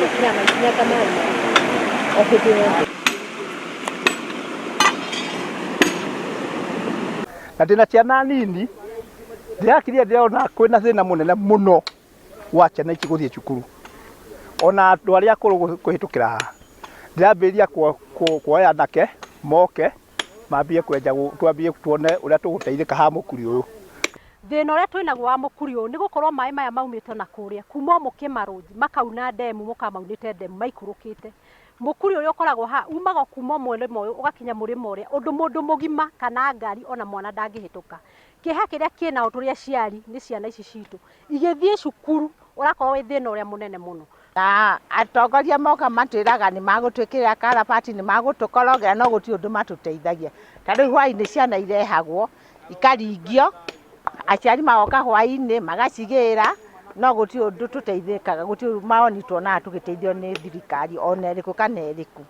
Makinyaga magĩkinyanga maĩ maya o hĩndĩ yothe. Na ndĩna ciana nini, ndĩrakiria ndĩrona kwĩna thĩna mũnene mũno wa ciana ici gũthiĩ cukuru. Ona andũ arĩa akũrũ kũhĩtũkĩra haha. Ndĩrambĩrĩria kuoya anake moke mambie kwenja twambie tuone ũrĩa tũgũteithĩka haha mũkuri ũyũ. Thĩna ũrĩa twĩnaguo wa mũkuri ũyũ nĩ gũkorwo maĩ maya maumĩte na kũrĩa kuma o mũkĩmarũngi makauna ndemu mũkamaunĩte ndemu maikũrũkĩte. Mũkuri ũrĩa ũkoragwo haha umaga kuma mũrĩmo ũyũ ũgakinya mũrĩmo ũrĩa ũndũ mũndũ mũgima kana ngari ona mwana ndangĩhĩtũka. Kĩeha kĩrĩa kĩnao tũrĩ aciari nĩ ciana ici citũ igĩthiĩ cukuru ũrakorwo wĩ thĩna ũrĩa mũnene mũno. Na atongoria moka matwĩraga nĩ magũtwĩkĩrĩra karabati, nĩ magũtũkorogera no gũtirĩ ũndũ matũteithagia. Ta rĩu hwainĩ ciana irehagwo ikaringio, aciari magoka hwainĩ magacigĩra, no gũtirĩ ũndũ tũteithĩkaga, gũtirĩ maoni tuonaga tũgĩteithio nĩ thirikari ona ĩrĩkũ kana ĩrĩkũ.